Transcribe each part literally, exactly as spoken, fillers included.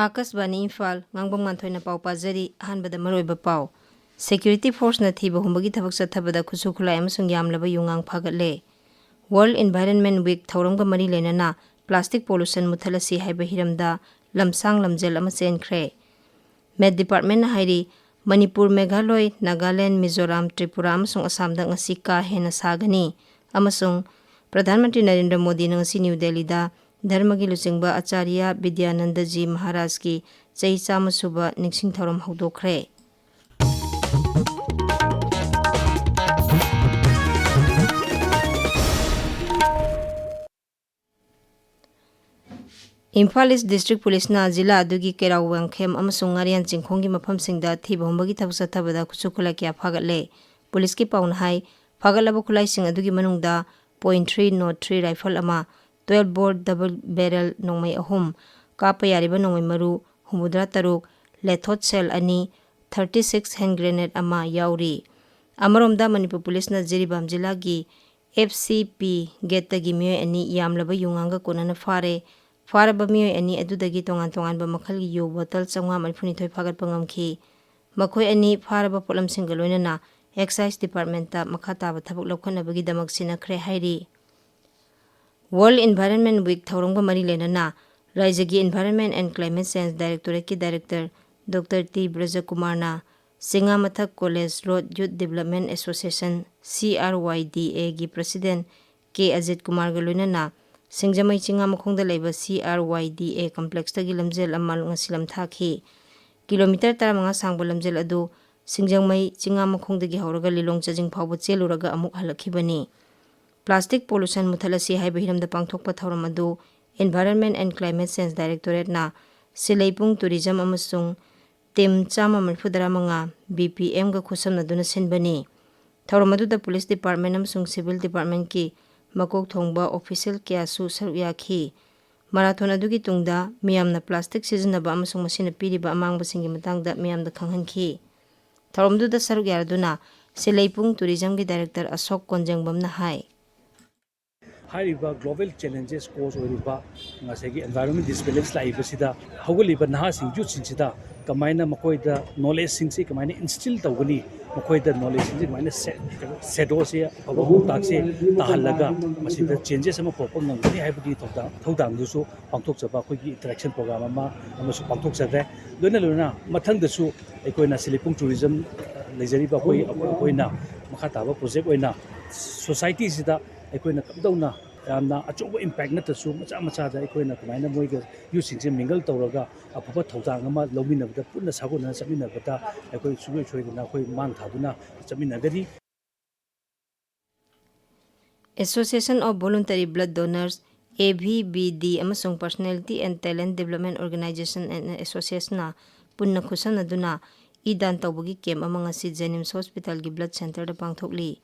ꯑꯥꯀꯥꯁꯕꯥꯅꯤ ꯏꯝꯐꯥꯜ, ꯉꯥꯡꯕꯝ ꯉꯥꯟꯊꯣꯏꯅ ꯄꯥꯎ ꯄꯥꯖꯔꯤ꯫ ꯑꯍꯥꯟꯕꯗ ꯃꯔꯨꯑꯣꯏꯕ ꯄꯥꯎ꯫ ꯁꯦꯀ꯭ꯌꯨꯔꯤꯇꯤ ꯐꯣꯔꯁꯅ ꯊꯤꯕ ꯍꯨꯝꯕꯒꯤ ꯊꯕꯛ ꯆꯠꯊꯕꯗ ꯈꯨꯠꯁꯨ ꯈꯨꯠꯂꯥꯏ ꯑꯃꯁꯨꯡ ꯌꯥꯝꯂꯕ ꯌꯨꯉꯥꯡ ꯐꯥꯒꯠꯂꯦ꯫ ꯋꯥꯔꯜ ꯏꯟꯚꯥꯏꯔꯟꯃꯦꯟ ꯋꯤꯛ ꯊꯧꯔꯝꯒ ꯃꯔꯤ ꯂꯩꯅꯅ ꯄ꯭ꯂꯥꯁꯇꯤꯛ ꯄꯣꯂꯨꯁꯟ ꯃꯨꯊꯠꯂꯁꯤ ꯍꯥꯏꯕ ꯍꯤꯔꯝꯗ ꯂꯝꯁꯥꯡ ꯂꯝꯖꯦꯜ ꯑꯃ ꯆꯦꯟꯈ꯭ꯔꯦ꯫ ꯃꯦꯠ ꯗꯤꯄꯥꯔꯠꯃꯦꯟꯅ ꯍꯥꯏꯔꯤ, ꯃꯅꯤꯄꯨꯔ, ꯃꯦꯘꯥꯂꯣꯏ, ꯅꯥꯒꯥꯂꯦꯟ, ꯃꯤꯖꯣꯔꯥꯝ, ꯇ꯭ꯔꯤꯄꯨꯔꯥ ꯑꯃꯁꯨꯡ ꯑꯁꯥꯝꯗ ꯉꯁꯤ ꯀꯥ ꯍꯦꯟꯅ ꯁꯥꯒꯅꯤ ꯑꯃꯁꯨꯡ ꯄ꯭ꯔꯙꯥꯟ ꯃꯟꯇ꯭ꯔꯤ ꯅꯔꯦꯟꯗ꯭ꯔ ꯃꯣꯗꯤꯅ ꯉꯁꯤ ꯅ꯭ꯌꯨ ꯗꯦꯜꯂꯤꯗ ꯙꯔꯃꯒꯤ ꯂꯨꯆꯤꯡꯕ ꯑꯆꯥꯔꯌ ꯕꯤꯗ꯭ꯌꯥꯅꯟꯗꯖꯤ ꯃꯍꯥꯔꯥꯖꯀꯤ ꯆꯍꯤ ꯆꯥꯝꯃ ꯁꯨꯕ ꯅꯤꯡꯁꯤꯡ ꯊꯧꯔꯝ ꯍꯧꯗꯣꯛꯈ꯭ꯔꯦ꯫ ꯏꯝꯐꯥꯜ ꯏꯁ ꯗꯤꯁꯇ꯭ꯔꯤꯛ ꯄꯨꯂꯤꯁꯅ ꯖꯤꯂꯥ ꯑꯗꯨꯒꯤ ꯀꯩꯔꯥꯎ ꯋꯥꯡꯈꯦꯝ ꯑꯃꯁꯨꯡ ꯉꯥꯔꯤꯌꯥꯟ ꯆꯤꯡꯈꯣꯡꯒꯤ ꯃꯐꯝꯁꯤꯡꯗ ꯊꯤꯕ ꯍꯨꯝꯕꯒꯤ ꯊꯕꯛ ꯆꯠꯊꯕꯗ ꯈꯨꯠꯁꯨ ꯈꯨꯠꯂꯥꯏ ꯀꯌꯥ ꯐꯥꯒꯠꯂꯦ꯫ ꯄꯨꯂꯤꯁꯀꯤ ꯄꯥꯎꯅ ꯍꯥꯏ, ꯐꯥꯒꯠꯂꯕ ꯈꯨꯠꯂꯥꯏꯁꯤꯡ ꯑꯗꯨꯒꯤ ꯃꯅꯨꯡꯗ point three not three rifle ꯑꯃ, ꯇ꯭ꯋꯦꯜꯕ ꯕꯣꯔ ꯗꯕꯜ ꯕꯦꯔꯦꯜ ꯅꯣꯡꯃꯩ ꯑꯍꯨꯝ, ꯀꯥꯞꯄ ꯌꯥꯔꯤꯕ ꯅꯣꯡꯃꯩ ꯃꯔꯨ ꯍꯨꯝꯐꯨꯇꯔꯥ ꯇꯔꯨꯛ, ꯂꯦꯊꯣꯠ ꯁꯦꯜ ꯑꯅꯤ, ꯊꯥꯔꯇꯤ ꯁꯤꯛꯁ ꯍꯦꯟ ꯒ꯭ꯔꯦꯅꯦꯗ ꯑꯃ ꯌꯥꯎꯔꯤ꯫ ꯑꯃꯔꯣꯝꯗ ꯃꯅꯤꯄꯨꯔ ꯄꯨꯂꯤꯁꯅ ꯖꯤꯔꯤꯕꯥꯝ ꯖꯤꯂꯥꯒꯤ ꯑꯦꯐ ꯁꯤ ꯄꯤ ꯒꯦꯠꯇꯒꯤ ꯃꯤꯑꯣꯏ ꯑꯅꯤ ꯌꯥꯝꯂꯕ ꯌꯨꯉꯥꯡꯒ ꯀꯣꯟꯅꯅ ꯐꯥꯔꯦ꯫ ꯐꯥꯔꯕ ꯃꯤꯑꯣꯏ ꯑꯅꯤ ꯑꯗꯨꯗꯒꯤ ꯇꯣꯉꯥꯟ ꯇꯣꯉꯥꯟꯕ ꯃꯈꯜꯒꯤ ꯌꯨ ꯕꯣꯇꯜ ꯆꯥꯝꯃꯉꯥ ꯃꯔꯤꯐꯨꯅꯤꯊꯣꯏ ꯐꯥꯒꯠꯄ ꯉꯝꯈꯤ꯫ ꯃꯈꯣꯏ ꯑꯅꯤ ꯐꯥꯔꯕ ꯄꯣꯠꯂꯝꯁꯤꯡꯒ ꯂꯣꯏꯅꯅ ꯑꯦꯛꯁꯥꯏꯖ ꯗꯤꯄꯥꯔꯠꯃꯦꯟꯠꯇ ꯃꯈꯥ ꯇꯥꯕ ꯊꯕꯛ ꯂꯧꯈꯠꯅꯕꯒꯤꯗꯃꯛ ꯁꯤꯟꯅꯈ꯭ꯔꯦ ꯍꯥꯏꯔꯤ꯫ ꯋꯥꯔꯜ ꯏꯟꯚꯥꯏꯔꯟꯃꯦꯟ ꯋꯤꯛ ꯊꯧꯔꯝꯒ ꯃꯔꯤ ꯂꯩꯅꯅ ꯔꯥꯏꯖ꯭ꯌꯒꯤ ꯏꯟꯚꯥꯏꯔꯟꯃꯦꯟ ꯑꯦꯟ ꯀ꯭ꯂꯥꯏꯃꯦꯠ ꯆꯦꯟꯖ ꯗꯥꯏꯔꯦꯛꯇꯣꯔꯦꯠꯀꯤ ꯗꯥꯏꯔꯦꯛꯇꯔ ꯗꯣꯛꯇꯔ ꯇꯤ ꯕ꯭ꯔꯖꯀꯨꯃꯥꯔꯅ Chingamathak college road youth development association, C R Y D ꯑꯦꯒꯤ ꯄ꯭ꯔꯁꯤꯗꯦꯟꯠ ꯀꯦ ꯑꯖꯤꯠ ꯀꯨꯃꯥꯔꯒ ꯂꯣꯏꯅꯅ ꯁꯤꯡꯖꯃꯩ ꯆꯤꯉꯥꯃꯈꯣꯡꯗ ꯂꯩꯕ ꯁꯤ ꯑꯥꯔ ꯋꯥꯏ ꯗꯤ ꯑꯦ ꯀꯝꯄ꯭ꯂꯦꯛꯁꯇꯒꯤ ꯂꯝꯖꯦꯜ ꯑꯃ ꯉꯁꯤ ꯂꯝꯊꯥꯈꯤ꯫ ꯀꯤꯂꯣꯃꯤꯇꯔ ꯇꯔꯥꯃꯉꯥ ꯁꯥꯡꯕ ꯂꯝꯖꯦꯜ ꯑꯗꯨ ꯁꯤꯡꯖꯃꯩ ꯆꯤꯉꯥꯃꯈꯣꯡꯗꯒꯤ ꯍꯧꯔꯒ ꯂꯤꯂꯣꯡ ꯆꯥꯖꯤꯡ ꯐꯥꯎꯕ ꯆꯦꯜꯂꯨꯔꯒ ꯑꯃꯨꯛ ꯍꯜꯂꯛꯈꯤꯕꯅꯤ꯫ ꯄ꯭ꯂꯥꯁꯇꯤꯛ ꯄꯣꯂꯨꯁꯟ ꯃꯨꯊꯠꯂꯁꯤ ꯍꯥꯏꯕ ꯍꯤꯔꯝꯗ ꯄꯥꯡꯊꯣꯛꯄ ꯊꯧꯔꯝ ꯑꯗꯨ ꯏꯟꯚꯥꯏꯔꯟꯃꯦꯟ ꯑꯦꯟ ꯀ꯭ꯂꯥꯏꯃꯦꯠ ꯆꯦꯟꯖ ꯗꯥꯏꯔꯦꯛꯇꯣꯔꯦꯠꯅ ꯁꯤꯂꯩꯄꯨꯡ ꯇꯨꯔꯤꯖꯝ ꯑꯃꯁꯨꯡ ꯇꯤꯝ ꯆꯥꯝꯃ ꯃꯔꯤꯐꯨꯇꯔꯥ ꯃꯉꯥ ꯕꯤ ꯄꯤ ꯑꯦꯝꯒ ꯈꯨꯠꯁꯝꯅꯗꯨꯅ ꯁꯤꯟꯕꯅꯤ꯫ ꯊꯧꯔꯝ ꯑꯗꯨꯗ ꯄꯨꯂꯤꯁ ꯗꯤꯄꯥꯔꯠꯃꯦꯟ ꯑꯃꯁꯨꯡ ꯁꯤꯚꯤꯜ ꯗꯤꯄꯥꯔꯠꯃꯦꯟꯀꯤ ꯃꯀꯣꯛ ꯊꯣꯡꯕ ꯑꯣꯐꯤꯁꯤꯌꯦꯜ ꯀꯌꯥꯁꯨ ꯁꯔꯨꯛ ꯌꯥꯈꯤ꯫ ꯃꯔꯥꯊꯣꯟ ꯑꯗꯨꯒꯤ ꯇꯨꯡꯗ ꯃꯤꯌꯥꯝꯅ ꯄ꯭ꯂꯥꯁꯇꯤꯛ ꯁꯤꯖꯤꯟꯅꯕ ꯑꯃꯁꯨꯡ ꯃꯁꯤꯅ ꯄꯤꯔꯤꯕ ꯑꯃꯥꯡꯕꯁꯤꯡꯒꯤ ꯃꯇꯥꯡꯗ ꯃꯤꯌꯥꯝꯗ ꯈꯪꯍꯟꯈꯤ꯫ ꯊꯧꯔꯝꯗꯨꯗ ꯁꯔꯨꯛ ꯌꯥꯔꯗꯨꯅ ꯁꯤꯂꯩꯄꯨꯡ ꯇꯨꯔꯤꯖꯝꯒꯤ ꯗꯥꯏꯔꯦꯛꯇꯔ ꯑꯁꯣꯛ ꯀꯣꯟꯖꯦꯡꯕꯝꯅ ꯍꯥꯏ꯫ ꯍꯥꯏꯔꯤꯕ ꯒ꯭ꯂꯣꯕꯦꯜ ꯆꯦꯂꯦꯟꯖꯦꯁ ꯀꯣꯖ ꯑꯣꯏꯔꯤꯕ ꯉꯁꯥꯏꯒꯤ environment disbalance ꯂꯥꯛꯏꯕꯁꯤꯗ ꯍꯧꯒꯠꯂꯤꯕ ꯅꯍꯥꯁꯤꯡ, ꯌꯨꯠꯁꯤꯡꯁꯤꯗ ꯀꯃꯥꯏꯅ ꯃꯈꯣꯏꯗ ꯅꯣꯂꯦꯖꯁꯤꯡꯁꯤ ꯀꯃꯥꯏꯅ ꯏꯟꯁꯇꯤꯜ ꯇꯧꯒꯅꯤ, ꯃꯈꯣꯏꯗ ꯅꯣꯂꯦꯖꯁꯤꯡꯁꯤ ꯀꯃꯥꯏꯅ ꯁꯦ-, ꯁꯦꯗꯣꯁꯦ, ꯑꯐꯕ ꯄꯥꯎꯇꯥꯛꯁꯦ ꯇꯥꯍꯜꯂꯒ ꯃꯁꯤꯗ ꯆꯦꯟꯖꯦꯁ ꯑꯃ ꯄꯨꯔꯛꯄ ꯉꯝꯒꯅꯤ ꯍꯥꯏꯕꯒꯤ ꯊꯧꯗꯥꯡ, ꯊꯧꯗꯥꯡꯗꯨꯁꯨ ꯄꯥꯡꯊꯣꯛꯆꯕ ꯑꯩꯈꯣꯏꯒꯤ ꯏꯟꯇꯔꯦꯛꯁꯟ ꯄ꯭ꯔꯣꯒ꯭ꯔꯥꯝ ꯑꯃ ꯑꯃꯁꯨ ꯄꯥꯡꯊꯣꯛꯆꯈ꯭ꯔꯦ꯫ ꯂꯣꯏꯅ ꯂꯣꯏꯅꯅ ꯃꯊꯪꯗꯁꯨ ꯑꯩꯈꯣꯏꯅ ꯁꯤꯂꯤꯄꯨꯡ ꯇꯨꯔꯤꯖꯝ ꯂꯩꯖꯔꯤꯕ ꯑꯩꯈꯣꯏ, ꯑꯩꯈꯣꯏꯅ ꯃꯈꯥ ꯇꯥꯕ ꯄ꯭ꯔꯣꯖꯦꯛ ꯑꯣꯏꯅ ꯁꯣꯁꯥꯏꯇꯤꯁꯤꯗ ꯑꯩꯈꯣꯏꯅ ꯀꯝꯗꯧꯅ ꯌꯥꯝꯅ ꯑꯆꯧꯕ ꯏꯝꯄꯦꯛ ꯅꯠꯇ꯭ꯔꯁꯨ ꯃꯆꯥ ꯃꯆꯥꯗ ꯑꯩꯈꯣꯏꯅ ꯀꯃꯥꯏꯅ ꯃꯣꯏꯒ ꯌꯨꯠꯁꯤꯡꯁꯦ ꯃꯤꯡꯒꯜ ꯇꯧꯔꯒ ꯑꯐꯕ ꯊꯧꯗꯥꯡ ꯑꯃ ꯂꯧꯃꯤꯟꯅꯕꯗ, ꯄꯨꯟꯅ ꯁꯥꯒꯣꯟꯅꯅ ꯆꯠꯃꯤꯟꯅꯕꯗ ꯑꯩꯈꯣꯏ ꯁꯨꯡꯁꯣꯏ ꯁꯣꯏꯗꯅ ꯑꯩꯈꯣꯏ ꯃꯥꯡ ꯊꯥꯗꯨꯅ ꯆꯠꯃꯤꯟꯅꯒꯅꯤ꯫ Association of Voluntary Blood Donors, A V B D, ꯑꯃꯁꯨꯡ Personality and Talent Development Organization and Associationꯅ ꯄꯨꯟꯅ ꯈꯨꯠꯁꯝꯅꯗꯨꯅ ꯏ ꯗꯥꯟ ꯇꯧꯕꯒꯤ ꯀꯦꯝꯞ ꯑꯃ ꯉꯁꯤ ꯖꯦꯅꯤꯝꯁ ꯍꯣꯁꯄꯤꯇꯥꯜꯒꯤ ꯕ꯭ꯂꯗ ꯁꯦꯟꯇꯔꯗ ꯄꯥꯡꯊꯣꯛꯂꯤ꯫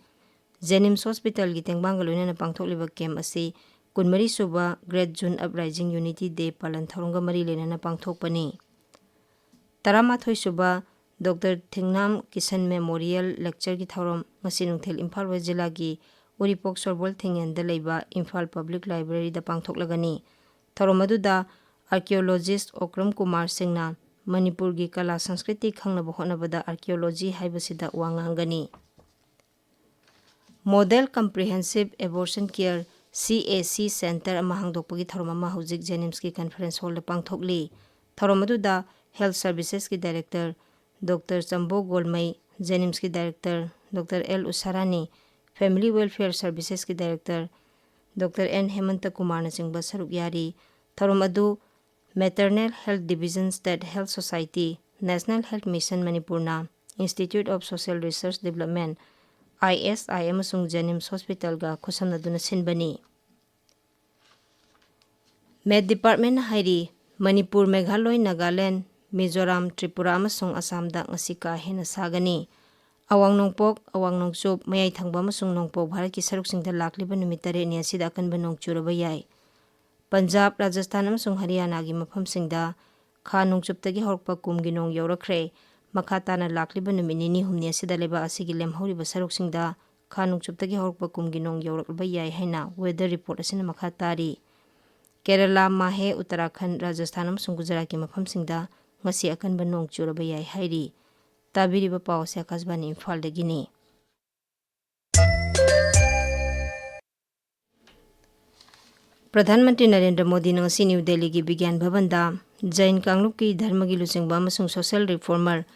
ꯖꯦꯅꯤꯝꯁ ꯍꯣꯁꯄꯤꯇꯥꯜꯒꯤ ꯇꯦꯡꯕꯥꯡꯒ ꯂꯣꯏꯅꯅ ꯄꯥꯡꯊꯣꯛꯂꯤꯕ ꯀꯦꯝꯞ ꯑꯁꯤ ꯀꯨꯟꯃꯔꯤ ꯁꯨꯕ Great June Uprising Unity Day ꯄꯥꯂꯟ ꯊꯧꯔꯝꯒ ꯃꯔꯤ ꯂꯩꯅꯅ ꯄꯥꯡꯊꯣꯛꯄꯅꯤ꯫ ꯇꯔꯥꯃꯥꯊꯣꯏ ꯁꯨꯕ ꯗꯣꯛꯇꯔ ꯊꯦꯡꯅꯥꯝ ꯀꯤꯁꯟ ꯃꯦꯃꯣꯔꯤꯌꯦꯜ ꯂꯦꯛꯆꯔꯒꯤ ꯊꯧꯔꯝ ꯉꯁꯤ ꯅꯨꯡꯊꯤꯜ ꯏꯝꯐꯥꯜ ꯋꯦꯁ ꯖꯤꯂꯥꯒꯤ ꯎꯔꯤꯄꯣꯛ ꯁꯣꯔꯕꯣꯜ ꯊꯤꯡꯉꯦꯟꯗ ꯂꯩꯕ ꯏꯝꯐꯥꯜ ꯄꯕ꯭ꯂꯤꯛ ꯂꯥꯏꯕ꯭ꯔꯦꯔꯤꯗ ꯄꯥꯡꯊꯣꯛꯂꯒꯅꯤ꯫ ꯊꯧꯔꯝ ꯑꯗꯨꯗ ꯑꯥꯔꯀꯤꯑꯣꯂꯣꯖꯤꯁ ꯑꯣꯀ꯭ꯔꯝ ꯀꯨꯃꯥꯔ ꯁꯤꯡꯅ ꯃꯅꯤꯄꯨꯔꯒꯤ ꯀꯂꯥ ꯁꯪꯁꯀ꯭ꯔꯤꯇꯤ ꯈꯪꯅꯕ ꯍꯣꯠꯅꯕꯗ ꯑꯥꯔꯀꯤꯑꯣꯂꯣꯖꯤ ꯍꯥꯏꯕꯁꯤꯗ ꯋꯥ ꯉꯥꯡꯒꯅꯤ꯫ Model Comprehensive Abortion Care, C A C Center ꯑꯃ ꯍꯥꯡꯗꯣꯛꯄꯒꯤ ꯊꯧꯔꯝ ꯑꯃ ꯍꯧꯖꯤꯛ ꯖꯦꯅꯤꯝꯁꯀꯤ ꯀꯟꯐꯔꯦꯟꯁ ꯍꯣꯜꯗ ꯄꯥꯡꯊꯣꯛꯂꯤ꯫ ꯊꯧꯔꯝ ꯑꯗꯨꯗ ꯍꯦꯜꯊ ꯁꯔꯚꯤꯁꯦꯁꯀꯤ ꯗꯥꯏꯔꯦꯛꯇꯔ ꯗꯣꯛꯇꯔ ꯆꯝꯕꯣ ꯒꯣꯜꯃꯩ, ꯖꯦꯅꯤꯝꯁꯀꯤ director doctor L Usharani, family welfare ꯁꯔꯚꯤꯁꯦꯁꯀꯤ ꯗꯥꯏꯔꯦꯛꯇꯔ ꯗꯣꯛꯇꯔ ꯑꯦꯟ ꯍꯦꯃꯟꯇ ꯀꯨꯃꯥꯔꯅꯆꯤꯡꯕ ꯁꯔꯨꯛ ꯌꯥꯔꯤ꯫ ꯊꯧꯔꯝ ꯑꯗꯨ Maternal Health Division, State Health Society, National Health Mission ꯃꯅꯤꯄꯨꯔꯅ, Institute of Social Research Development, I S I, ꯑꯃꯁꯨꯡ ꯖꯦꯅꯤꯝꯁ ꯍꯣꯁꯄꯤꯇꯥꯜꯒ ꯈꯨꯠꯁꯝꯅꯗꯨꯅ ꯁꯤꯟꯕꯅꯤ꯫ ꯃꯦꯠ ꯗꯤꯄꯥꯔꯠꯃꯦꯟꯅ ꯍꯥꯏꯔꯤ, ꯃꯅꯤꯄꯨꯔ, ꯃꯦꯘꯥꯂꯣꯏ, ꯅꯥꯒꯥꯂꯦꯟ, ꯃꯤꯖꯣꯔꯥꯝ, ꯇ꯭ꯔꯤꯄꯨꯔꯥ ꯑꯃꯁꯨꯡ ꯑꯁꯥꯝꯗ ꯉꯁꯤ ꯀꯥ ꯍꯦꯟꯅ ꯁꯥꯒꯅꯤ꯫ ꯑꯋꯥꯡ ꯅꯣꯡꯄꯣꯛ, ꯑꯋꯥꯡ ꯅꯣꯡꯆꯨꯞ, ꯃꯌꯥꯏ ꯊꯪꯕ ꯑꯃꯁꯨꯡ ꯅꯣꯡꯄꯣꯛ ꯚꯥꯔꯠꯀꯤ ꯁꯔꯨꯛꯁꯤꯡꯗ ꯂꯥꯛꯂꯤꯕ ꯅꯨꯃꯤꯠ ꯇꯔꯦꯠꯅꯤ ꯑꯁꯤꯗ ꯑꯀꯟꯕ ꯅꯣꯡ ꯆꯨꯔꯕ ꯌꯥꯏ꯫ ꯄꯟꯖꯥꯕ, ꯔꯥꯖꯁꯊꯥꯟ ꯑꯃꯁꯨꯡ ꯍꯔꯤꯌꯥꯅꯥꯒꯤ ꯃꯐꯝꯁꯤꯡꯗ ꯈꯥ ꯅꯣꯡꯆꯨꯞꯇꯒꯤ ꯍꯧꯔꯛꯄ ꯀꯨꯝꯒꯤ ꯅꯣꯡ ꯌꯧꯔꯛꯈ꯭ꯔꯦ꯫ ꯃꯈꯥ ꯇꯥꯅ ꯂꯥꯛꯂꯤꯕ ꯅꯨꯃꯤꯠ ꯅꯤꯅꯤ ꯍꯨꯝꯅꯤ ꯑꯁꯤꯗ ꯂꯩꯕꯥꯛ ꯑꯁꯤꯒꯤ ꯂꯦꯝꯍꯧꯔꯤꯕ ꯁꯔꯨꯛꯁꯤꯡꯗ ꯈꯥ ꯅꯣꯡꯆꯨꯞꯇꯒꯤ ꯍꯧꯔꯛꯄ ꯀꯨꯝꯒꯤ ꯅꯣꯡ ꯌꯧꯔꯛꯂꯕ ꯌꯥꯏ ꯍꯥꯏꯅ ꯋꯦꯗꯔ ꯔꯤꯄꯣꯔꯠ ꯑꯁꯤꯅ ꯃꯈꯥ ꯇꯥꯔꯤ꯫ ꯀꯦꯔꯂꯥ, ꯃꯥꯍꯦ, ꯎꯠꯇꯔꯥꯈꯟꯗ, ꯔꯥꯖꯁꯊꯥꯟ ꯑꯃꯁꯨꯡ ꯒꯨꯖꯔꯥꯠꯀꯤ ꯃꯐꯝꯁꯤꯡꯗ ꯉꯁꯤ ꯑꯀꯟꯕ ꯅꯣꯡ ꯆꯨꯔꯕ ꯌꯥꯏ ꯍꯥꯏꯔꯤ꯫ ꯇꯥꯕꯤꯔꯤꯕ ꯄꯥꯎ ꯑꯁꯤ ꯑꯀꯥꯁꯕꯥꯅꯤ ꯏꯝꯐꯥꯜꯗꯒꯤꯅꯤ꯫ ꯄ꯭ꯔꯙꯥꯟ ꯃꯟꯇ꯭ꯔꯤ ꯅꯔꯦꯟꯗ꯭ꯔ ꯃꯣꯗꯤꯅ ꯉꯁꯤ ꯅ꯭ꯌꯨ ꯗꯦꯜꯂꯤꯒꯤ ꯕꯤꯒ꯭ꯌꯥꯟ ꯚꯕꯟꯗ ꯖꯩꯟ ꯀꯥꯡꯂꯨꯞꯀꯤ ꯙꯔꯃꯒꯤ ꯂꯨꯆꯤꯡꯕ ꯑꯃꯁꯨꯡ ꯁꯣꯁꯤꯌꯦꯜ ꯔꯤꯐꯣꯔꯃꯔ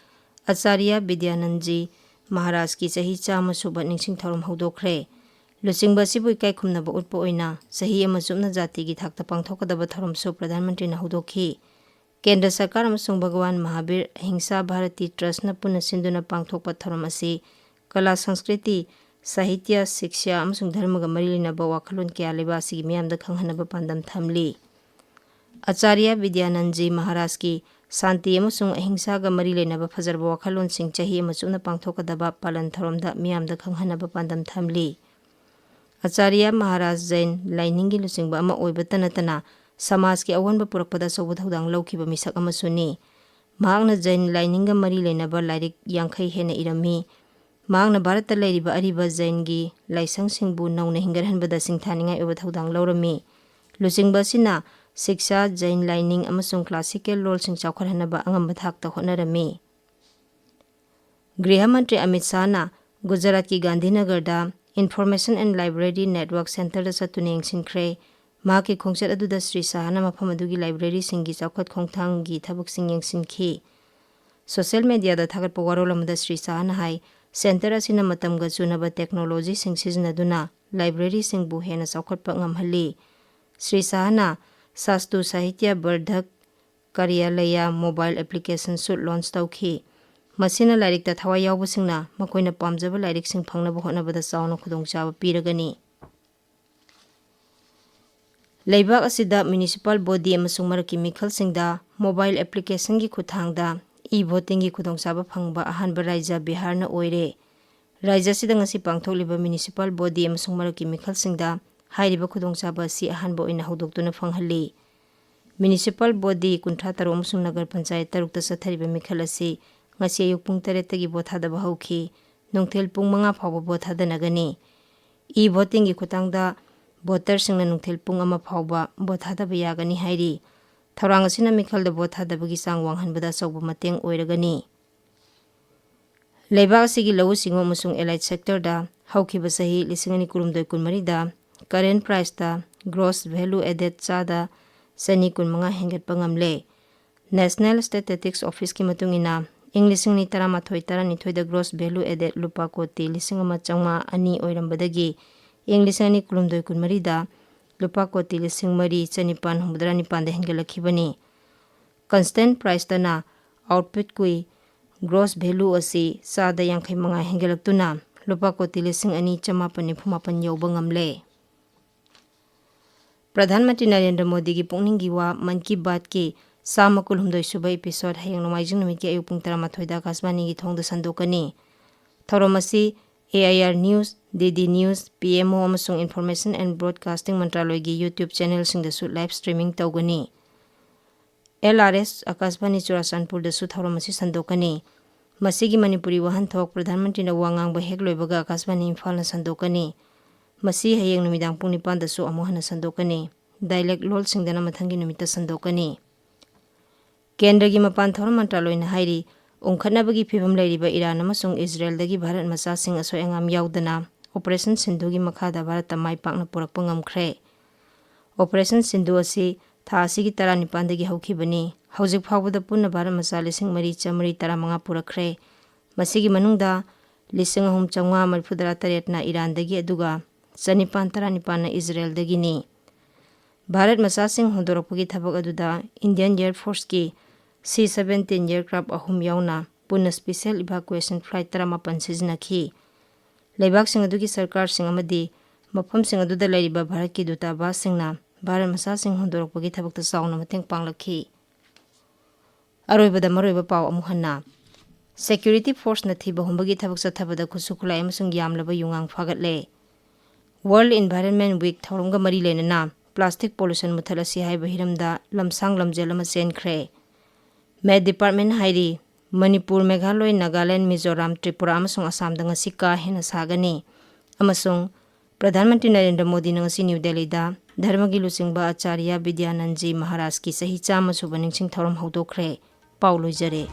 ꯑꯆꯥꯔꯌ ꯕꯤꯗ꯭ꯌꯥꯅꯟꯗꯖꯤ ꯃꯍꯥꯔꯥꯖꯀꯤ ꯆꯍꯤ ꯆꯥꯝꯃ ꯁꯨꯕ ꯅꯤꯡꯁꯤꯡ ꯊꯧꯔꯝ ꯍꯧꯗꯣꯛꯈ꯭ꯔꯦ꯫ ꯂꯨꯆꯤꯡꯕ ꯑꯁꯤꯕꯨ ꯏꯀꯥꯏ ꯈꯨꯝꯅꯕ ꯎꯠꯄ ꯑꯣꯏꯅ ꯆꯍꯤ ꯑꯃ ꯆꯨꯞꯅ ꯖꯥꯇꯤꯒꯤ ꯊꯥꯛꯇ ꯄꯥꯡꯊꯣꯛꯀꯗꯕ ꯊꯧꯔꯝꯁꯨ ꯄ꯭ꯔꯙꯥꯟ ꯃꯟꯇ꯭ꯔꯤꯅ ꯍꯧꯗꯣꯛꯈꯤ꯫ ꯀꯦꯟꯗ꯭ꯔ ꯁꯔꯀꯥꯔ ꯑꯃꯁꯨꯡ ꯚꯒꯋꯥꯟ ꯃꯍꯥꯕꯤꯔ ꯑꯍꯤꯡꯁꯥ ꯚꯥꯔꯇꯤ ꯇ꯭ꯔꯁꯅ ꯄꯨꯟꯅ ꯁꯤꯟꯗꯨꯅ ꯄꯥꯡꯊꯣꯛꯄ ꯊꯧꯔꯝ ꯑꯁꯤ ꯀꯂꯥ, ꯁꯪꯁꯀ꯭ꯔꯤꯇꯤ, ꯁꯥꯍꯤꯇ꯭ꯌ, ꯁꯤꯛꯁ꯭ꯌꯥ ꯑꯃꯁꯨꯡ ꯙꯔꯃꯒ ꯃꯔꯤ ꯂꯩꯅꯕ ꯋꯥꯈꯜꯂꯣꯟ ꯀꯌꯥ ꯂꯩꯕ ꯑꯁꯤꯒꯤ ꯃꯤꯌꯥꯝꯗ ꯈꯪꯍꯟꯅꯕ ꯄꯥꯟꯗꯝ ꯊꯝꯂꯤ꯫ ꯑꯆꯥꯔꯌ ꯕꯤꯗ꯭ꯌꯥꯅꯟꯗꯖꯤ ꯃꯍꯥꯔꯥꯖꯀꯤ ꯁꯥꯟꯇꯤ ꯑꯃꯁꯨꯡ ꯑꯍꯤꯡꯁꯥꯒ ꯃꯔꯤ ꯂꯩꯅꯕ ꯐꯖꯔꯕ ꯋꯥꯈꯜꯂꯣꯟꯁꯤꯡ ꯆꯍꯤ ꯑꯃ ꯆꯨꯞꯅ ꯄꯥꯡꯊꯣꯛꯀꯗꯕ ꯄꯥꯂꯟ ꯊꯧꯔꯝꯗ ꯃꯤꯌꯥꯝꯗ ꯈꯪꯍꯟꯅꯕ ꯄꯥꯟꯗꯝ ꯊꯝꯂꯤ꯫ ꯑꯆꯥꯔꯌ ꯃꯍꯥꯔꯥꯖ ꯖꯩꯟ ꯂꯥꯏꯅꯤꯡꯒꯤ ꯂꯨꯆꯤꯡꯕ ꯑꯃ ꯑꯣꯏꯕꯇ ꯅꯠꯇꯅ ꯁꯃꯥꯖꯀꯤ ꯑꯑꯣꯟꯕ ꯄꯨꯔꯛꯄꯗ ꯑꯆꯧꯕ ꯊꯧꯗꯥꯡ ꯂꯧꯈꯤꯕ ꯃꯤꯁꯛ ꯑꯃꯁꯨꯅꯤ꯫ ꯃꯍꯥꯛꯅ ꯖꯩꯟ ꯂꯥꯏꯅꯤꯡꯒ ꯃꯔꯤ ꯂꯩꯅꯕ ꯂꯥꯏꯔꯤꯛ ꯌꯥꯡꯈꯩ ꯍꯦꯟꯅ ꯏꯔꯝꯃꯤ꯫ ꯃꯍꯥꯛꯅ ꯚꯥꯔꯠꯇ ꯂꯩꯔꯤꯕ ꯑꯔꯤꯕ ꯖꯩꯟꯒꯤ ꯂꯥꯏꯁꯪꯁꯤꯡꯕꯨ ꯅꯧꯅ ꯍꯤꯡꯒꯠꯍꯟꯕꯗ ꯁꯤꯡꯊꯥꯅꯤꯡꯉꯥꯏ ꯑꯣꯏꯕ ꯊꯧꯗꯥꯡ ꯂꯧꯔꯝꯃꯤ꯫ ꯂꯨꯆꯤꯡꯕ ꯑꯁꯤꯅ ꯁꯤꯛꯁꯥ, ꯖꯩꯟ ꯂꯥꯏꯅꯤꯡ ꯑꯃꯁꯨꯡ ꯀ꯭ꯂꯥꯁꯤꯀꯦꯜ ꯂꯣꯜꯁꯤꯡ ꯆꯥꯎꯈꯠꯍꯟꯅꯕ ꯑꯉꯝꯕ ꯊꯥꯛꯇ ꯍꯣꯠꯅꯔꯝꯃꯤ꯫ ꯒ꯭ꯔꯤꯍ ꯃꯟꯇ꯭ꯔꯤ ꯑꯃꯤꯠ ꯁꯥꯍꯅ ꯒꯨꯖꯔꯥꯠꯀꯤ ꯒꯥꯟꯙꯤꯅꯒꯔꯗ Information and Library Network Centreꯗ ꯆꯠꯇꯨꯅ ꯌꯦꯡꯁꯤꯟꯈ꯭ꯔꯦ꯫ ꯃꯍꯥꯛꯀꯤ ꯈꯣꯡꯆꯠ ꯑꯗꯨꯗ ꯁ꯭ꯔꯤ ꯁꯥꯍꯅ ꯃꯐꯝ ꯑꯗꯨꯒꯤ ꯂꯥꯏꯕ꯭ꯔꯦꯔꯤꯁꯤꯡꯒꯤ ꯆꯥꯎꯈꯠ ꯈꯣꯡꯊꯥꯡꯒꯤ ꯊꯕꯛꯁꯤꯡ ꯌꯦꯡꯁꯤꯟꯈꯤ꯫ ꯁꯣꯁꯤꯌꯦꯜ ꯃꯦꯗꯤꯌꯥꯗ ꯊꯥꯒꯠꯄ ꯋꯥꯔꯣꯜ ꯑꯃꯗ ꯁ꯭ꯔꯤ ꯁꯥꯍꯅ ꯍꯥꯏ, ꯁꯦꯟꯇꯔ ꯑꯁꯤꯅ ꯃꯇꯝꯒ ꯆꯨꯅꯕ ꯇꯦꯛꯅꯣꯂꯣꯖꯤꯁꯤꯡ ꯁꯤꯖꯤꯟꯅꯗꯨꯅ ꯂꯥꯏꯕ꯭ꯔꯦꯔꯤꯁꯤꯡꯕꯨ ꯍꯦꯟꯅ ꯆꯥꯎꯈꯠꯄ ꯉꯝꯍꯜꯂꯤ꯫ ꯁ꯭ꯔꯤ ꯁꯥꯍꯅ ꯁꯥꯁꯇꯨ ꯁꯥꯍꯤꯇ꯭ꯌ ꯕꯔꯙꯛ ꯀꯥꯔꯌꯥꯂꯌ ꯃꯣꯕꯥꯏꯜ ꯑꯦꯄ꯭ꯂꯤꯀꯦꯁꯟꯁꯨ ꯂꯣꯟꯆ ꯇꯧꯈꯤ꯫ ꯃꯁꯤꯅ ꯂꯥꯏꯔꯤꯛꯇ ꯊꯋꯥꯏ ꯌꯥꯎꯕꯁꯤꯡꯅ ꯃꯈꯣꯏꯅ ꯄꯥꯝꯖꯕ ꯂꯥꯏꯔꯤꯛꯁꯤꯡ ꯐꯪꯅꯕ ꯍꯣꯠꯅꯕꯗ ꯆꯥꯎꯅ ꯈꯨꯗꯣꯡꯆꯥꯕ ꯄꯤꯔꯒꯅꯤ꯫ ꯂꯩꯕꯥꯛ ꯑꯁꯤꯗ ꯃ꯭ꯌꯨꯅꯤꯁꯤꯄꯥꯜ ꯕꯣꯗꯤ ꯑꯃꯁꯨꯡ ꯃꯔꯛꯀꯤ ꯃꯤꯈꯜꯁꯤꯡꯗ ꯃꯣꯕꯥꯏꯜ ꯑꯦꯄ꯭ꯂꯤꯀꯦꯁꯟꯒꯤ ꯈꯨꯠꯊꯥꯡꯗ ꯏ ꯚꯣꯇꯤꯡꯒꯤ ꯈꯨꯗꯣꯡꯆꯥꯕ ꯐꯪꯕ ꯑꯍꯥꯟꯕ ꯔꯥꯏꯖ꯭ꯌ ꯕꯤꯍꯥꯔꯅ ꯑꯣꯏꯔꯦ꯫ ꯔꯥꯏꯖ꯭ꯌ ꯑꯁꯤꯗ ꯉꯁꯤ ꯄꯥꯡꯊꯣꯛꯂꯤꯕ ꯃ꯭ꯌꯨꯅꯤꯁꯤꯄꯥꯜ ꯕꯣꯗꯤ ꯑꯃꯁꯨꯡ ꯃꯔꯛꯀꯤ ꯃꯤꯈꯜꯁꯤꯡꯗ ꯍꯥꯏꯔꯤꯕ ꯈꯨꯗꯣꯡꯆꯥꯕ ꯑꯁꯤ ꯑꯍꯥꯟꯕ ꯑꯣꯏꯅ ꯍꯧꯗꯣꯛꯇꯨꯅ ꯐꯪꯍꯜꯂꯤ꯫ ꯃ꯭ꯌꯨꯅꯤꯁꯤꯄꯥꯜ ꯕꯣꯗꯤ ꯀꯨꯟꯊ꯭ꯔꯥ ꯇꯔꯨꯛ ꯑꯃꯁꯨꯡ ꯅꯒꯔ ꯄꯟꯆꯥꯌꯠ ꯇꯔꯨꯛꯇ ꯆꯠꯊꯔꯤꯕ ꯃꯤꯈꯜ ꯑꯁꯤ ꯉꯁꯤ ꯑꯌꯨꯛ ꯄꯨꯡ ꯇꯔꯦꯠꯇꯒꯤ ꯚꯣꯠ ꯊꯥꯗꯕ ꯍꯧꯈꯤ꯫ ꯅꯨꯡꯊꯤꯜ ꯄꯨꯡ ꯃꯉꯥ ꯐꯥꯎꯕ ꯚꯣꯠ ꯊꯥꯗꯅꯒꯅꯤ꯫ ꯏ ꯚꯣꯇꯤꯡꯒꯤ ꯈꯨꯠꯊꯥꯡꯗ ꯚꯣꯇꯔꯁꯤꯡꯅ ꯅꯨꯡꯊꯤꯜ ꯄꯨꯡ ꯑꯃ ꯐꯥꯎꯕ ꯚꯣꯠ ꯊꯥꯗꯕ ꯌꯥꯒꯅꯤ ꯍꯥꯏꯔꯤ꯫ ꯊꯧꯔꯥꯡ ꯑꯁꯤꯅ ꯃꯤꯈꯜꯗ ꯚꯣꯠ ꯊꯥꯗꯕꯒꯤ ꯆꯥꯡ ꯋꯥꯡꯍꯟꯕꯗ ꯑꯆꯧꯕ ꯃꯇꯦꯡ ꯑꯣꯏꯔꯒꯅꯤ꯫ ꯂꯩꯕꯥꯛ ꯑꯁꯤꯒꯤ ꯂꯧꯎ ꯁꯤꯡꯎ ꯑꯃꯁꯨꯡ allied sectorꯗ ꯍꯧꯈꯤꯕ ꯆꯍꯤ ꯂꯤꯁꯤꯡ ꯑꯅꯤ ꯀꯨꯟꯍꯨꯝꯗꯣꯏ ꯀꯨꯟꯃꯔꯤꯗ current priceꯇ gross value added ꯆꯥꯗ ꯆꯅꯤ ꯀꯨꯟꯃꯉꯥ ꯍꯦꯟꯒꯠꯄ ꯉꯝꯂꯦ꯫ National Statistics Officeꯀꯤ ꯃꯇꯨꯡ ꯏꯟꯅ, ꯏꯪ ꯂꯤꯁꯤꯡ ꯑꯅꯤ ꯇꯔꯥꯃꯥꯊꯣꯏ ꯇꯔꯥꯅꯤꯊꯣꯏꯗ gross value added ꯂꯨꯄꯥ ꯀꯣꯇꯤ ꯂꯤꯁꯤꯡ ꯑꯃ ꯆꯥꯝꯃꯉꯥ ꯑꯅꯤ ꯑꯣꯏꯔꯝꯕꯗꯒꯤ ꯏꯪ ꯂꯤꯁꯤꯡ ꯑꯅꯤ ꯀꯨꯟꯍꯨꯝꯗꯣꯏ ꯀꯨꯟꯃꯔꯤꯗ ꯂꯨꯄꯥ ꯀꯣꯇꯤ ꯂꯤꯁꯤꯡ ꯃꯔꯤ ꯆꯅꯤꯄꯥꯟ ꯍꯨꯝꯐꯨꯇꯔꯥ ꯅꯤꯄꯥꯟꯗ ꯍꯦꯟꯒꯠꯂꯛꯈꯤꯕꯅꯤ꯫ Constant priceꯇꯅ outputꯀꯤ gross value ꯑꯁꯤ ꯆꯥꯗ ꯌꯥꯡꯈꯩ ꯃꯉꯥ ꯍꯦꯟꯒꯠꯂꯛꯇꯨꯅ ꯂꯨꯄꯥ ꯀꯣꯇꯤ ꯂꯤꯁꯤꯡ ꯑꯅꯤ ꯆꯃꯥꯄꯟ ꯅꯤꯐꯨ ꯃꯥꯄꯟ ꯌꯧꯕ ꯉꯝꯂꯦ꯫ ꯄ꯭ꯔꯙꯥꯟ ꯃꯟꯇ꯭ꯔꯤ ꯅꯔꯦꯟꯗ꯭ꯔ ꯃꯣꯗꯤꯒꯤ ꯄꯨꯛꯅꯤꯡꯒꯤ ꯋꯥ ꯃꯟ ꯀꯤ ꯕꯥꯠꯀꯤ ꯆꯥꯝꯃ ꯀꯨꯟꯍꯨꯝꯗꯣꯏ ꯁꯨꯕ episode ꯍꯌꯦꯡ ꯅꯣꯡꯃꯥꯏꯖꯤꯡ ꯅꯨꯃꯤꯠꯀꯤ ꯑꯌꯨꯛ ꯄꯨꯡ ꯇꯔꯥꯃꯥꯊꯣꯏꯗ ꯑꯀꯥꯁꯕꯥꯅꯤꯒꯤ ꯊꯣꯡꯗ ꯁꯟꯗꯣꯛꯀꯅꯤ꯫ ꯊꯧꯔꯝ ꯑꯁꯤ AIR News, DD News, PMO ꯑꯃꯁꯨꯡ Information and Broadcasting ꯃꯟꯇ꯭ꯔꯥꯂꯣꯏꯒꯤ YouTube channelꯁꯤꯡꯗꯁꯨ live streaming ꯇꯧꯒꯅꯤ꯫ LRS ꯑꯀꯥꯁꯕꯥꯅꯤ ꯆꯨꯔꯥꯆꯥꯟꯄꯨꯔꯗꯁꯨ ꯊꯧꯔꯝ ꯑꯁꯤ ꯁꯟꯗꯣꯛꯀꯅꯤ꯫ ꯃꯁꯤꯒꯤ ꯃꯅꯤꯄꯨꯔꯤ ꯋꯥꯍꯟꯊꯣꯛ ꯄ꯭ꯔꯙꯥꯟ ꯃꯟꯇ꯭ꯔꯤꯅ ꯋꯥ ꯉꯥꯡꯕ ꯍꯦꯛ ꯂꯣꯏꯕꯒ ꯑꯀꯥꯁꯕꯥꯅꯤ ꯏꯝꯐꯥꯜꯅ ꯁꯟꯗꯣꯛꯀꯅꯤ꯫ ꯃꯁꯤ ꯍꯌꯦꯡ ꯅꯨꯃꯤꯗꯥꯡ ꯄꯨꯡ ꯅꯤꯄꯥꯟꯗꯁꯨ ꯑꯃꯨꯛ ꯍꯟꯅ ꯁꯟꯗꯣꯛꯀꯅꯤ꯫ Dialect ꯂꯣꯜꯁꯤꯡꯗꯅ ꯃꯊꯪꯒꯤ ꯅꯨꯃꯤꯠꯇ ꯁꯟꯗꯣꯛꯀꯅꯤ꯫ ꯀꯦꯟꯗ꯭ꯔꯒꯤ ꯃꯄꯥꯟ ꯊꯧꯔꯝ ꯃꯟꯇ꯭ꯔꯥꯂꯣꯏꯅ ꯍꯥꯏꯔꯤ, ꯎꯪꯈꯠꯅꯕꯒꯤ ꯐꯤꯕꯝ ꯂꯩꯔꯤꯕ ꯏꯔꯥꯟ ꯑꯃꯁꯨꯡ ꯏꯖꯔꯦꯜꯗꯒꯤ ꯚꯥꯔꯠ ꯃꯆꯥꯁꯤꯡ ꯑꯁꯣꯏ ꯑꯉꯥꯝ ꯌꯥꯎꯗꯅ Operation ꯁꯤꯟꯙꯨꯒꯤ ꯃꯈꯥꯗ ꯚꯥꯔꯠꯇ ꯃꯥꯏ ꯄꯥꯛꯅ ꯄꯨꯔꯛꯄ ꯉꯝꯈ꯭ꯔꯦ꯫ Operation ꯁꯤꯟꯙꯨ ꯑꯁꯤ ꯊꯥ ꯑꯁꯤꯒꯤ ꯇꯔꯥꯅꯤꯄꯥꯟꯗꯒꯤ ꯍꯧꯈꯤꯕꯅꯤ꯫ ꯍꯧꯖꯤꯛ ꯐꯥꯎꯕꯗ ꯄꯨꯟꯅ ꯚꯥꯔꯠ ꯃꯆꯥ ꯂꯤꯁꯤꯡ ꯃꯔꯤ ꯆꯥꯃꯔꯤ ꯇꯔꯥꯃꯉꯥ ꯄꯨꯔꯛꯈ꯭ꯔꯦ꯫ ꯃꯁꯤꯒꯤ ꯃꯅꯨꯡꯗ ꯂꯤꯁꯤꯡ ꯑꯍꯨꯝ ꯆꯥꯝꯃꯉꯥ ꯃꯔꯤꯐꯨꯇꯔꯥ ꯇꯔꯦꯠꯅ ꯏꯔꯥꯟꯗꯒꯤ, ꯑꯗꯨꯒ ꯆꯅꯤꯄꯥꯟ ꯇꯔꯥꯅꯤꯄꯥꯟꯅ ꯏꯖꯔꯦꯜꯗꯒꯤꯅꯤ꯫ ꯚꯥꯔꯠ ꯃꯆꯥꯁꯤꯡ ꯍꯣꯟꯗꯣꯔꯛꯄꯒꯤ ꯊꯕꯛ ꯑꯗꯨꯗ Indian Air Forceꯀꯤ C seventeen aircraft ꯑꯍꯨꯝ ꯌꯥꯎꯅ ꯄꯨꯟꯅ special evacuation flight ꯇꯔꯥꯃꯥꯄꯟ ꯁꯤꯖꯤꯟꯅꯈꯤ꯫ ꯂꯩꯕꯥꯛꯁꯤꯡ ꯑꯗꯨꯒꯤ ꯁꯔꯀꯥꯔꯁꯤꯡ ꯑꯃꯗꯤ ꯃꯐꯝꯁꯤꯡ ꯑꯗꯨꯗ ꯂꯩꯔꯤꯕ ꯚꯥꯔꯠꯀꯤ ꯗꯨꯇꯥꯕꯥꯁꯁꯤꯡꯅ ꯚꯥꯔꯠ ꯃꯆꯥꯁꯤꯡ ꯍꯣꯟꯗꯣꯔꯛꯄꯒꯤ ꯊꯕꯛꯇ ꯆꯥꯎꯅ ꯃꯇꯦꯡ ꯄꯥꯡꯂꯛꯈꯤ꯫ ꯑꯔꯣꯏꯕꯗ ꯃꯔꯨꯑꯣꯏꯕ ꯄꯥꯎ ꯑꯃꯨꯛ ꯍꯟꯅ꯫ Security Forceꯅ ꯊꯤꯕ ꯍꯨꯝꯕꯒꯤ ꯊꯕꯛ ꯆꯠꯊꯕꯗ ꯈꯨꯠꯁꯨ ꯈꯨꯠꯂꯥꯏ ꯑꯃꯁꯨꯡ ꯌꯥꯝꯂꯕ ꯌꯨꯉꯥꯡ ꯐꯥꯒꯠꯂꯦ꯫ World Environment Week ꯊꯧꯔꯝꯒ ꯃꯔꯤ ꯂꯩꯅꯅ plastic pollution ꯃꯨꯊꯠꯂꯁꯤ ꯍꯥꯏꯕ ꯍꯤꯔꯝꯗ ꯂꯝꯁꯥꯡ ꯂꯝꯖꯦꯜ ꯑꯃ ꯆꯦꯟꯈ꯭ꯔꯦ꯫ Met Department ꯍꯥꯏꯔꯤ, ꯃꯅꯤꯄꯨꯔ, ꯃꯦꯘꯥꯂꯣꯏ, ꯅꯥꯒꯥꯂꯦꯟ, ꯃꯤꯖꯣꯔꯥꯝ, ꯇ꯭ꯔꯤꯄꯨꯔꯥ ꯑꯃꯁꯨꯡ ꯑꯁꯥꯝꯗ ꯉꯁꯤ ꯀꯥ ꯍꯦꯟꯅ ꯁꯥꯒꯅꯤ ꯑꯃꯁꯨꯡ ꯄ꯭ꯔꯙꯥꯟ ꯃꯟꯇ꯭ꯔꯤ ꯅꯔꯦꯟꯗ꯭ꯔ ꯃꯣꯗꯤꯅ ꯉꯁꯤ ꯅ꯭ꯌꯨ ꯗꯦꯜꯂꯤꯗ ꯙꯔꯃꯒꯤ ꯂꯨꯆꯤꯡꯕ ꯑꯥꯆꯥꯔꯌ ꯕꯤꯗ꯭ꯌꯥꯅꯟꯗꯖꯤ ꯃꯍꯥꯔꯥꯖꯀꯤ ꯆꯍꯤ ꯆꯥꯝꯃ ꯁꯨꯕ ꯅꯤꯡꯁꯤꯡ ꯊꯧꯔꯝ ꯍꯧꯗꯣꯛꯈ꯭ꯔꯦ꯫ ꯄꯥꯎ ꯂꯣꯏꯖꯔꯦ꯫